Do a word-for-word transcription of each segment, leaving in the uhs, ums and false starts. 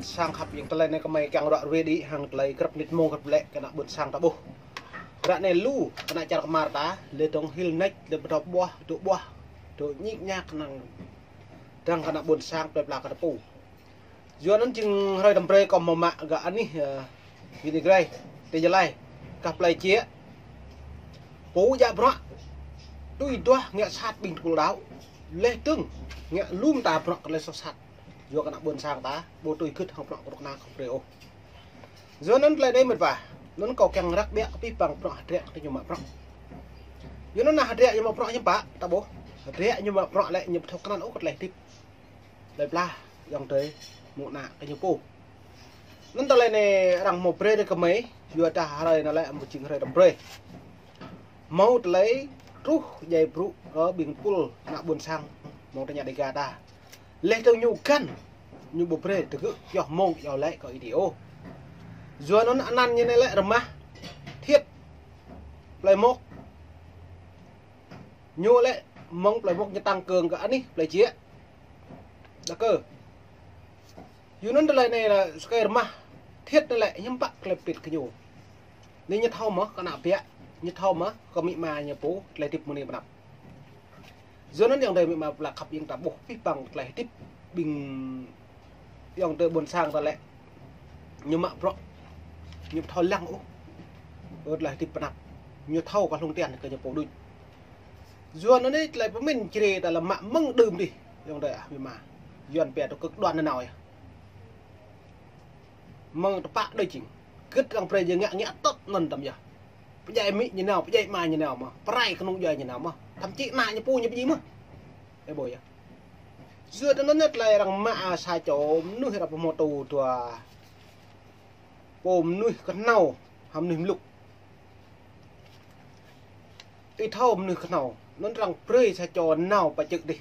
Sang khăp, yơ̆ng tơlơi anai kơmơi kiăng ră ruai đĭ hăng tơlơi krăp mĭt mông krăp lĕ kơ ană ƀôn sang ta ƀuh. Ră anai lu kơ ană čar kơmar ta, lĕ dŏng hil nač, lĕ pơdŏp ƀuah, dŏ ƀuah, dŏ ñik ñak kơnang dăng kơ ană ƀôn sang plơi pla kơ tơpŭ. Yua anŭn jing hrơi tơm brơi kâo hmâo mă gah anih, ơ, Vinigrai, tơ jơlai, gah plơi Čiă. Pô djă bruă, tui duah ngă sat ƀing tơpul đaŏ, lĕ dơ̆ng ngă lŏm ta bruă kơ tơlơi soh sat. Yua kơ ană ƀôn sang ta, ƀu tui gưt hăng bruă kơnuk kơna kơ brơi ôh. Yua anŭn tơlơi anai mĕt wa, anŭn kâo kiăng răk ƀiă kơ abih bang bruă hơdră kơ ñu mă bruă. Yua anŭn ană hơdră ñu mă bruă hiư̆m pă, ta ƀuh. Hơdră ñu mă bruă lĕ ñu ƀu thâo krăn ôh kơ tơlơi hơdip. Tơlơi pla, yŏng tơi, mơ̆ng ană kơ ñu pô. Anŭn tơlơi anai arăng hmâo brơi kơ kơmơi, yua dah hrơi anai lĕ ƀu jing hrơi tơm brơi. Hmâo tơlơi truh djai brŭ kơ ƀing tơpul ană ƀôn sang mơ̆ng tơña Dêga ta. Lĕ dơ̆ng ñu găn, ñu ƀu brơi tơgŭ pioh mông iâu laĭ kơ ih dih ôh. Yua anŭn anăn ñu anai lĕ rơmah, thiêt, plơi Mŏk. Ñu lĕ mơ̆ng plơi Mŏk ñu tăng cương kơ anih plơi Čiă. Đa kơ. Yua anŭn tơlơi anai lĕ sơkai rơmah, thiêt anai lĕ hiư̆m pă tơlơi pĭt kơ ñu. Anai ñu thâo mơ̆ kơ ană ƀiă, ñu thâo mơ̆ kơ amĭ ama ñu pô, tơlơi hơdip mơ̆ng anai pơ anăp. Yua anŭn yŏng tơi amĭ ama plơi khăp, yơ̆ng ta ƀuh abih bang tơlơi hơdip ƀing yŏng tơi ƀôn sang ta lĕ. Ñu mă bruă, ñu ƀu thâo lăng ôh. Ơ tơlơi hơdip pơ anăp. Ñu thâo kơ hlung tian kơ ñu pô đôč. Yua anŭn anai tơlơi pơmĭn čre ta lĕ mă mơ̆ng đưm dih, yŏng tơi ah, amĭ ama. Yuan pia tơ kơk đoan nanao yơh. Mơ̆ng tơpă đôč jing. Gĭt arăng brơi jing ngă ngă tŏt anŭn tơm yơh. Pơdjai amĭ ñu nao, pơdjai ama ñu nao mơ̆n. Pơrai kơnung djuai ñu nao mơ̆n. Thậm chí ană ñu pô ñu pơdjai mơ̆n. Ơ ƀuh yơh. Yua tơ anŭn anai tơlơi arăng mă sa čô mơnuih arăng pơhmutu dua pô mơnuih kơhnâo hăng mơnuih mlŭk. Ih thâo mơnuih kơhnâo, anŭn arăng brơi sa čô nao pơčơ̆k dih.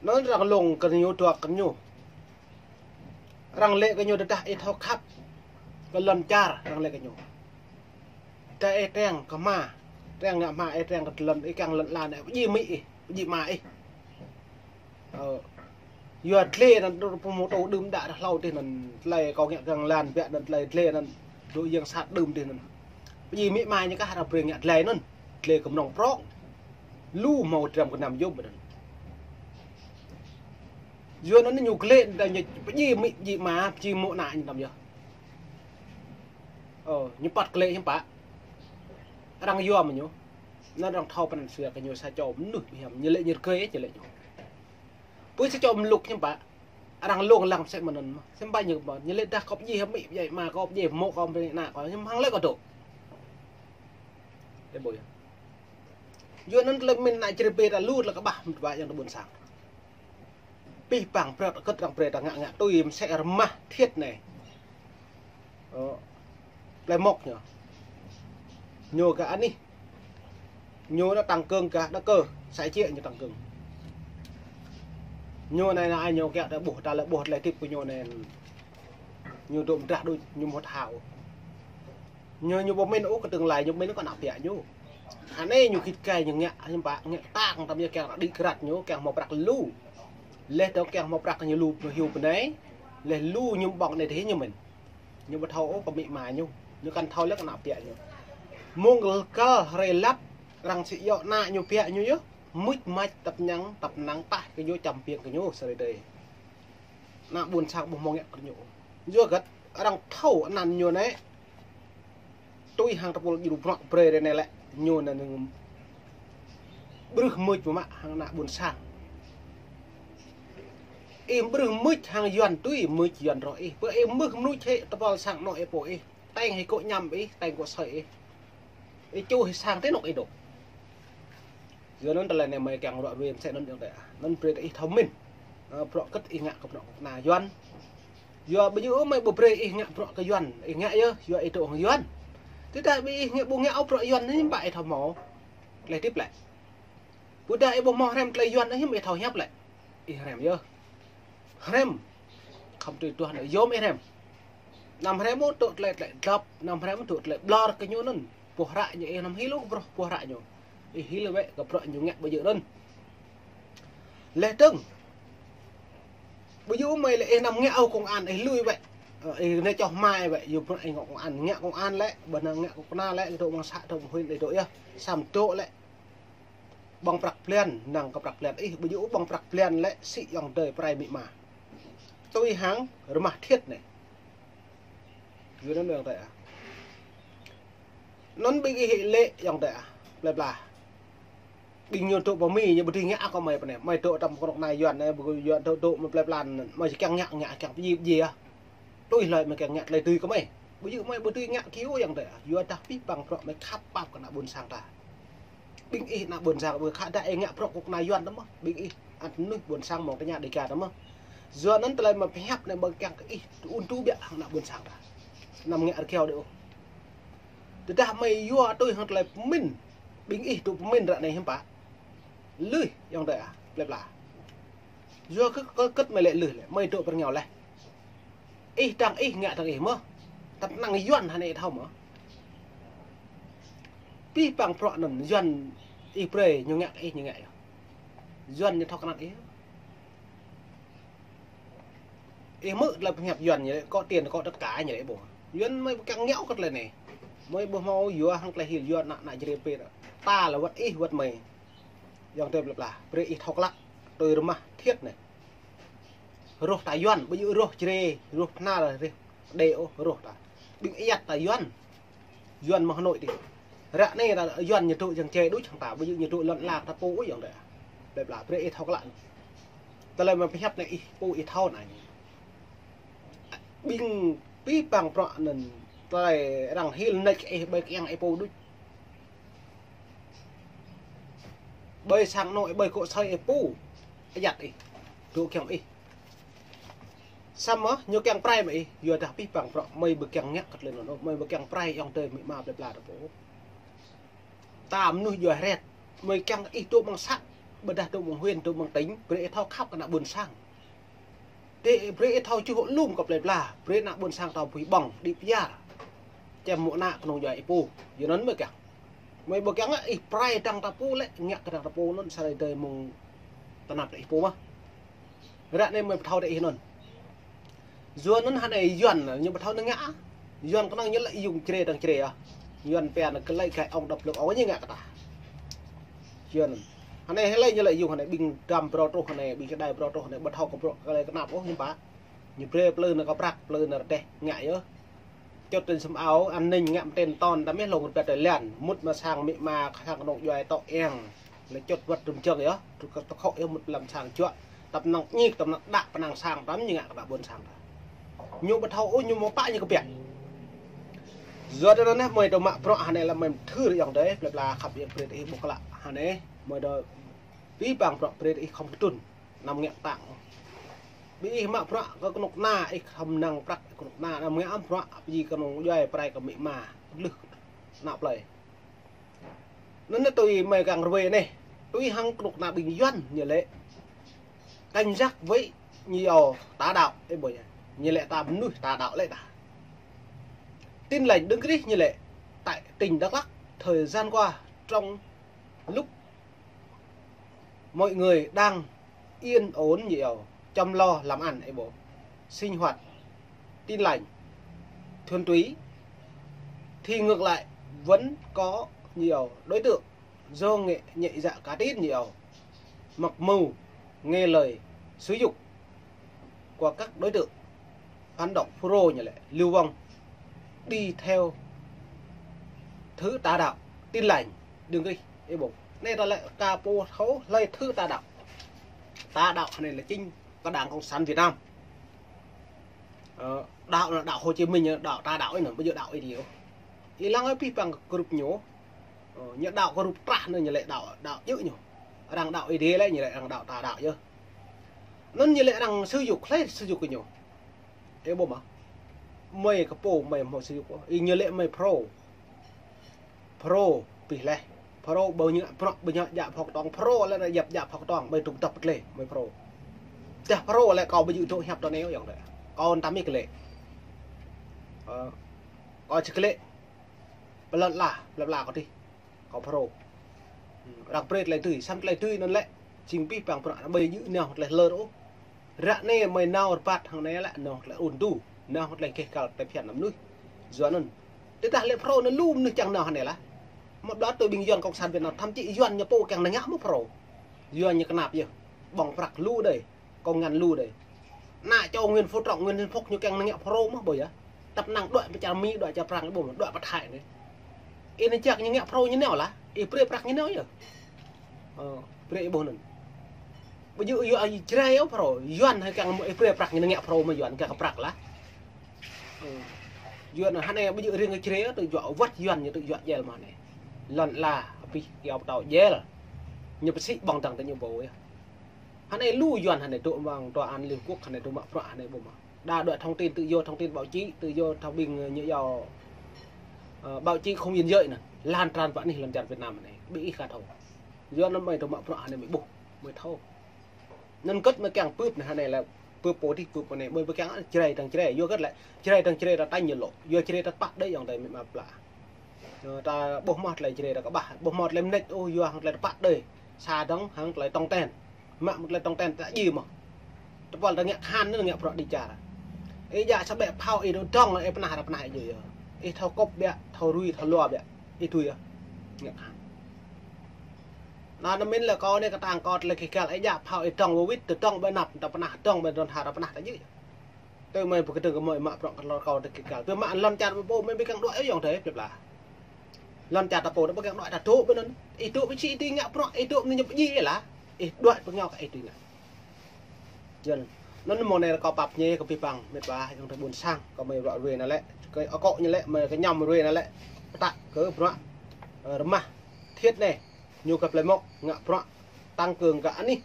Anŭn arăng lông kơ ñu dua kơ ñu. Arăng laĭ kơ ñu tơdah ih thâo khăp kơ lŏn čar, arăng laĭ kơ ñu. Tơdah ih treng kơ hma, treng ngă hma, ih treng kơ lŏn, ih kiăng lŏn ala anai pơdjai amĭ ih, pơdjai ama ih. Ơ, yua glai anŭn dŏ pơhmutu đưm đă ră hlâo dih anŭn, tơlơi kâo ngă găng lan biă anŭn, tơlơi glai anŭn dŏ yang sat đưm dih anŭn. Pơdjai amĭ ama ñu kah arăng brơi ngă glai anŭn, glai kơmrŏng prŏng. Lu hmâo dram gơnam yôm anŭn. Yua anŭn ñu glai anŭn ñu pơdjai amĭ pơdjai ama, pơdjai mơ̆ng ană ñu tơm yơh. Ơ, ñu păt glai hiư̆m pă. Arăng yua mơ̆ ñu. Anŭn arăng thâo pran jua kơ ñu sa čô mơnuih ƀu hiam, ñu lĕ ñu rơgơi, ñu lĕ ñu. Pơ sa čô mlŭk hiư̆m pă. Arăng lông lăng mơsĕ mơ̆n anŭn mơ̆n. Hiư̆m pă ñu mơ̆n. Ñu lĕ dah kâo pơdjai amĭ pơdjai ama, kâo pơdjai mơ̆ng kâo pơdjai ană kâo, ñu hăng lĕ kâo dŏ. Ơ ƀuh yơh. Yua anŭn tơlơi pơmĭn ană čre ƀe ta lu tơlơi kơƀah mơ̆n tơpă yŏng tơi ƀôn sang. Abih bang bruă kơ arăng brơi ta ngă ngă tui mơsĕ rơmah thiêt anai. Ơ, plơi Mŏk ñu. Ñu gah anih. Ñu anŭn tăng cương gah Đa Kơ, sa Čiă ñu tăng cương. Ñu anai anai ñu kiăng ta ƀuh, ta lĕ ƀuh tơlơi hơdip kơ ñu anai. Ñu dŏ mơdrah đôč, ñu mŭt hao. Ñu, ñu ƀu pơmĭn ôh kơ tương lai, ñu pơmĭn kơ ană ƀiă ñu. Anai ñu git gai ñu ngă, hiư̆m pă, ngă tang tơm yơh kiăng đĭ krat ñu, kiăng hmâo prăk lu. Lĕ dŏ kiăng hmâo prăk ñu lu, hiu bơnai. Lĕ lu ñu ƀơ̆ng anai dih ñu mĭn. Ñu ƀu thâo ôh kơ amĭ ama ñu. Ñu kăn thâo lĕ kơ ană ƀiă ñu. Mơ̆ng kơ hrơi lăp, arăng sĭ yŏ ană ñu ƀiă ñu yơh. Mưč mač tăp ñăng, tăp năng tah kơ ñu čăm piêng kơ ñu sơrơi dơi. Ană ƀôn sang ƀu hmâo ngă kơ ñu. Yua hơget arăng thâo anăn ñu anai. Tui hăng tơpul djru bruă brơi ră anai lĕ ñu anŭn ƀrưh mưč mơ̆ hăng ană ƀôn sang. Ih ƀrưh mưč hăng Yuan tui mưč Yuan rŏh ih. Pơ ih mưč mơnuih hĕ tơpul sang anŏ ih pô ih. Teng hĭ kŏ ñăm ih, teng kŏ asơi ih. Ih čuh ih sang tơ anŏ ih dŏ. Yua anŭn tơlơi anai mơi kiăng ră ruai mơsĕ anŭn yŏng tơi ah. Anŭn brơi kơ ih thâo mĭn. Ơ, bruă hơget ih ngă kơ bruă kơnuk kơna Yuan. Yua ƀu djơ̆ ôh mơi ƀu brơi ih ngă bruă kơ Yuan, ih ngă yơh, yua ih dŏ hăng Yuan. Tơdah ƀing ih ngă ƀu ngă ôh bruă Yuan anai hiư̆m pă ih thâo hmâo tơlơi hơdip lĕ. Ƀôdah ih ƀu hmâo hrăm tơlơi Yuan anai hiư̆m ih thâo hiăp lĕ. Ih hrăm yơh. Hrăm. Khŏm tui duah anai yôm ih hrăm. Anăm hrăm ôh dŏ tơlơi tơlơi dlăp, anăm hrăm ôh dŏ tơlơi ƀlŏr kơ ñu anŭn. Boh hră ñu ih anăm hil ôh kơ bruă boh hră ñu. Ih hil wơ̆t kơ bruă ñu ngă ƀu djơ̆ anŭn. Lĕ dơ̆ng. Ƀu djơ̆ mơi lĕ ih anăm ngă ôh công an, ih lui wĕ. Ơ, ih nao čoh mai wĕ, yua bruă ih ngă công an, ngă công an lĕ, ƀơi anai ngă kơnuk kơna lĕ, dŏ mơ̆ng să, dŏ mơ̆ng huyện, ih dŏ yơh. Samơ̆ dŏ lĕ ƀơ̆ng prăk blan, năng kơ prăk blan ih, ƀu djơ̆ ƀơ̆ng prăk blan lĕ sĭ ayŏng adơi prai amĭ ama. Tui hăng rơmah thiêt anai. Yua anŭn ayŏng adơi ah. Anŭn ƀing ih lĕ ayŏng adơi ah, plơi pla. Ƀing ñu dŏ pơ Mi, ñu ƀu dưi ngă kơ mơi pơ anai. Mơi dŏ tăm kơnuk kơna Yuan anai, ƀu Yuan dŏ, dŏ mơi plơi pla, mơi či kiăng ngă, ngă kiăng pơdjai, pơdjai ah. Tui hlơi mơi kiăng ngă tơlơi tui kơ mơi. Ƀu djơ̆ mơi ƀu dưi ngă kơ ôh ayŏng adơi ah. Yua dah abih bang bruă mơi khăp pap kơ ană ƀôn sang ta. Ƀing ih ană ƀôn sang, ƀu khă dah ih ngă bruă kơnuk kơna Yuan tơ mơ̆. Ƀing ih ăt mơnuih ƀôn sang mơ̆ng tơña Dêga tơ mơ̆. Yua anŭn tơlơi mơi pơhiăp anai ƀơi kiăng kơ ih tŭ ŭn tŭ biă hăng ană ƀôn sang ta. Anăm ngă rơgao đơi ôh. Tơdah mơi yua tui hăng tơlơi pơmĭn, ƀing ih dŏ pơmĭn ră anai hiư̆m pă. Lui ayŏng adơi ah, plơi pla. Yua kơ, kơ kơ̆t mơi lĕ lui lĕ, mơi dŏ pơ rơngiao laih. Ih dăng ih, ngă dăng ih mơ̆. Tăp năng Yuan hơnai thâo mơ̆. Abih bang bruă anŭn Yuan ih brơi, ñu ngă kơ ih, ñu ngă yơh. Yuan ñu thâo kơnăl ih. Ih hmư̆ tơlơi pơhiăp Yuan ñu lĕ, có tiền có tất cả ñu lĕ ƀu. Yuan mơi ƀu kiăng ngă kơ tơlơi anai. Mơi ƀu hmâo yua hăng tơlơi hil Yuan ană, ană Jrai pê. Ta lĕ wơ̆t ih, wơ̆t mơi. Ayŏng adơi plơi pla, brơi ih thâo klă, tui rơmah thiêt anai. Rơh ta Yuan, ƀu djơ̆ rơh Jrai, rơh Bahnar, rơh Êđê ôh, rơh ta. Ƀing ayăt ta Yuan. Yuan mơ̆ng Hà Nội dih. Ră anai ta Yuan ñu dŏ jăng jai đôč hăng ta, ƀu djơ̆ ñu dŏ lŏn ala ta pô ôh ayŏng adơi. Plơi pla, brơi ih thâo klă. Tơlơi mơi pơhiăp anai ih pô ih thâo anai. Ƀing abih bang bruă anŭn tơlơi arăng hil nač ih ƀơi kiăng ih pô đôč. Ƀơi sang anŏ ih, ƀơi kŏ asơi ih pô, ayăt ih, dŏ kiăng ih. Samơ̆ ñu kiăng prai mơi ih, yua dah abih bang bruă mơi ƀu kiăng ngă kơ tơlơi anŭn, mơi ƀu kiăng prai ayŏng adơi amĭ ama plơi pla ta pô. Ta mơnuih djuai hret, mơi kiăng ih dŏ mơ̆ng să, ƀôdah dŏ mơ̆ng huyện, dŏ mơ̆ng tỉnh, brơi ih thâo khăp kơ ană ƀôn sang. Tơ brơi ih thâo čuh lŏm kơ plơi pla, brơi ană ƀôn sang ta ƀu ƀơ̆ng, đĭ pơyar. Čem mơ̆ ană kơnung djuai ih pô, yua anŭn mơi kiăng. Mơi ƀu kiăng ngă ih prai dăng ta pô lĕ, ngă kơ dăng ta pô anŭn sa hrơi tơdơi mơ̆ng tơnap ih pô mơ̆. Ră anai mơi pơthâo tơ ih anŭn. Yuan anŭn hơnai Yuan ñu pơthâo anŭn ngă. Yuan kơnơ̆ng ñu lĕ yŭng Jrai dăng Jrai ah. Yuan pia anŭn kơ lĕ gai ong đăp lơ̆k ong ñu ngă kơ ta. Yuan anŭn. Hơnai hlơi ñu lĕ yŭng hơnai ƀing dăm phrâo truh hơnai, ƀing čơđai phrâo truh hơnai, ƀu thâo kơ bruă kơ lĕ kơnap ôh hiư̆m pă. Ñu brơi plư anŭn kơ prăk, plư anŭn rơdêh ngă yơh. Čŭt tơ̆n sum ao, an ninh ngă mơtĕn ton, ta mĕh lông rơbet tơlan. Mŭt mă sang amĭ ama, sang kơnung djuai tŏ eng. Lĕ čŭt wơ̆t rŭm jơ̆ng yơh, tŭ kơ tơkhŏ yơh mŭt lăm sang juă. Tăp năng ñik, tăp năng đă pơnăng sang, tăm ñu ngă kơ ană ƀôn sang ta. Ñu ƀu thâo ôh, ñu mơ̆ pă ñu kơ biă. Yua tơ anŭn neh, mơi dŏ mă bruă hơnai lĕ mơi mơthưr ayŏng adơi, plơi pla khăp yơh brơi ih ƀuh klă hơnai, mơi dŏ abih bang bruă brơi ih khŏm kơtŭn. Anăm ngă tang. Ƀing ih mă bruă kơ kơnuk kơna, ih khŏm năng prăk kơnuk kơna, anăm ngă bruă pơjing kơnung djuai prai kơ amĭ ama, glưh ană plơi. Anŭn tui mơi kiăng rơwơi anai, tui hăng kơnuk kơna ƀing Yuan ñu lĕ. Cảnh giác với ñu yua tà đạo, ih ƀuh yơh. Ñu lĕ ta mơnuih tà đạo lĕ ta. Tin Lành Đấng Christ ñu lĕ, tại tỉnh Đắk Lắk, thời gian qua, trong lúc mọi người đang yên ổn nhiều, chăm lo làm ăn, ê bố, sinh hoạt tin lành, thuần túy, thì ngược lại vẫn có nhiều đối tượng do nghệ, nhẹ dạ cả tin nhiều, mắc mưu, nghe lời xúi giục của các đối tượng phản động Phun-Rô ñu lĕ, lưu vong đi theo thứ tà đạo, Tin Lành Đấng Christ, ê bố. Anai ta lĕ kơ pô thâo hlơi thứ tà đạo. Tà đạo anai lĕ chính cái Đảng Cộng sản Việt Nam. Ơ, đạo là đạo Hồ Chí Minh, đạo tà đạo anai, ƀu djơ̆ đạo ih dih. Ih lăng ơi pih păng group ñu. Ơ, ñu đạo group trah anai ñu lĕ đạo, đạo djơ̆ ñu. Arăng đạo ih dih lĕ ñu lĕ arăng đạo tà đạo yơh. Anŭn ñu lĕ arăng sử dụng, hlơi sử dụng kơ ñu. Ê bố mă. Mơi kơ pô, mơi hmâo sử dụng. Ih ñu lĕ mơi pro. Pro pih leh. Pro ƀu ñu, pro ƀu ñu djă phŏk tong. Pro lĕ anai djă, djă phŏk tong. Ƀu tŭ tăp pơtlê, mơi pro. Dah pro lĕ kâo ƀu djơ̆ dŏ hiăp tơ anai ayŏng adơi. Kâo anăm mĭn kơ lĕ. Ơ, kâo či kơ lĕ. Pơlŏn lah, pơlŏn lah kâo dih. Kâo pro. Arăng brơi tơlơi tui, samơ̆ tơlơi tui anŭn lĕ. Jing pih păng bruă anai ƀu djơ̆ nao tơlơi hlơr ôh. Ră anai mơi nao rơbat hăng anai lĕ, nao tơlơi ôn tu, nao tơlơi keh kal tơlơi phiăn mơnuih. Yua anŭn. Tơdah lĕ Phrô anŭn lu mơnuih čang nao hăng anai lah. Mă blă tui ƀing Yuan Cộng sản Việt Nam, thậm chí Yuan ñu pô kiăng nao ngă mơ̆ Phrô. Yuan ñu kơnap yơh. Ƀơ̆ng prăk lu đơi. Kông ngăn lu đơi. Ană čô Nguyễn Phú Trọng, Nguyễn Xuân Phúc ñu kiăng nao ngă Phrô mơ̆ ƀơi yơh. Tăp năng đuaĭ pơ čar Mi, đuaĭ čar Prang ƀu mơ̆, đuaĭ pơ Thái anai. Ih nao jak ñu ngă Phrô ñu nao lah. Ih brơi prăk ñu nao yơh. Ơ, brơi ih ƀuh anŭn. Ƀu djơ̆ yua Jrai ôh Phrô. Yuan hơi kiăng mơ̆ ih brơi prăk ñu nao ngă Phrô mơ̆ Yuan kiăng kơ prăk lah. Ơ. Yuan hă anai ƀu djơ̆ riêng kơ Jrai ôh, tơjuă wơ̆t Yuan ñu tơjuă jel mơ̆ anai. Lŏn ala, abih iâu pơtao jel. Ñu pơsĭ ƀơ̆ng dăng tơ ñu ƀu yơh. Hă anai lu Yuan hă anai dŏ amăng tòa án Liên Hợp Quốc hă anai dŏ mă bruă hă anai ƀu mơ̆. Đa đuaĭ thông tin, tự do thông tin báo chí, tự do thông tin ñu iâu, ơ, báo chí không biên giới anŭn. Lan tràn pơ anih lŏn čar Việt Nam anai. Ƀing ih ka thâo. Yua anŭn mơi dŏ mă bruă hă anai mơi ƀuh, mơi thâo. Anŭn kơ̆t mơi kiăng bưp anai hă anai lĕ bưp pô adih bưp pô anai. Mơi ƀu kiăng Jrai dăng Jrai. Yua kơ̆t lĕ Jrai dăng Jrai ta tañ ñu lŏ. Yua Jrai ta pă đơi yŏng đơi mơi mă pla. Ơ, ta ƀuh mơ̆ tơlơi Jrai ta kơƀah. Ƀuh mơ̆ tơlơi mơneč ôh, yua hăng tơlơi ta pă đơi. Sa dơ̆ng hăng tơlơi tong ten. Mă mơ̆ tơlơi tong ten ta djai mơ̆. Tơpul ta ngă khan anŭn ngă bruă đĭ čar. Ih djă sa ƀĕ phao ih dŏ dơ̆ng, ih pơnah ra pơnah ih djai yơh. Ih thâo kŏp biă, thâo rui, thâo lua biă. Ih tui yơh. Ngă khan. Anŭn mĭn lĕ kâo anai kơtang kâo tơlơi keh kal, ih djă phao ih dơ̆ng wơwit, dŏ dơ̆ng ƀơi anăp, ta pơnah dơ̆ng ƀơi dŏn ha, ta pơnah ta djai yơh. Tui mơi pơkơdơ̆ng kơ mơi mă bruă kơ lŏn kâo tơ keh kal. Tui mă lŏn čar pô mơi ƀu kiăng đuaĭ yŏng đơi plơi pla. Lŏn čar ta pô ta ƀu kiăng đuaĭ ta dŏ ƀơi anŭn. Ih dŏ ƀơi či ih tui ngă bruă, ih dŏ mơ̆ ñu pơdjai ih lah. Ih đuaĭ pơngiao kơ ih tui ngă. Yua anŭn. Anŭn mơ̆ng anai kâo pap ñe kơ abih bang met wa yŏng tơ ƀôn sang, kâo mơi bruă ruai anai lĕ. Kơ akŏ ñu lĕ, mơi kơ ñăm ruai anai lĕ. Pơtă kơ bruă, ơ, rơmah thiêt anai. Ñu kơ plơi mŏk ngă bruă tăng cường kơ anih.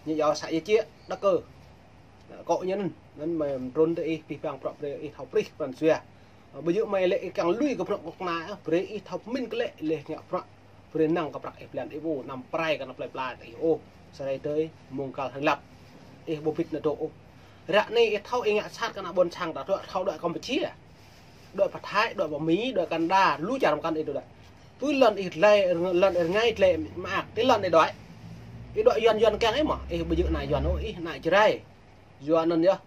Ñu iâu xã Ia Chiă, Đăk Kơ. Akŏ ñu anŭn, anŭn mơi trŭn tơ ih abih bang bruă brơi ih thâo prih pran jua. Ơ, ƀu djơ̆ mơi lĕ ih kiăng lui kơ bruă kơnuk kơna, ơ, brơi ih thâo pơmĭn kơ lĕ leh ngă bruă. Brơi năng kơ prăk ih blan ih ƀu anăm pơrai kơ ană plơi pla ih ôh. Sơrai tơi mông kal hăng lăp. Ih ƀu bĭt nao dŏ ôh. Ră anai ih thâo ih ngă sat kơ ană ƀôn sang ta dŏ, thâo dŏ Kampuchia. Dŏ pơ Thái, dŏ pơ Mi, dŏ Canada, lu čar mơkăn ih dŏ đuaĭ. Pơ lŏn ih tơlơi, lŏn ih rơngai tơlơi mơak, tơ lŏn ih đuaĭ. Ih dŏ Yuan Yuan kiăng ih mơ̆, ih ƀu djơ̆ ană Yuan ôh, ih ană Jrai. Yua anŭn yơh.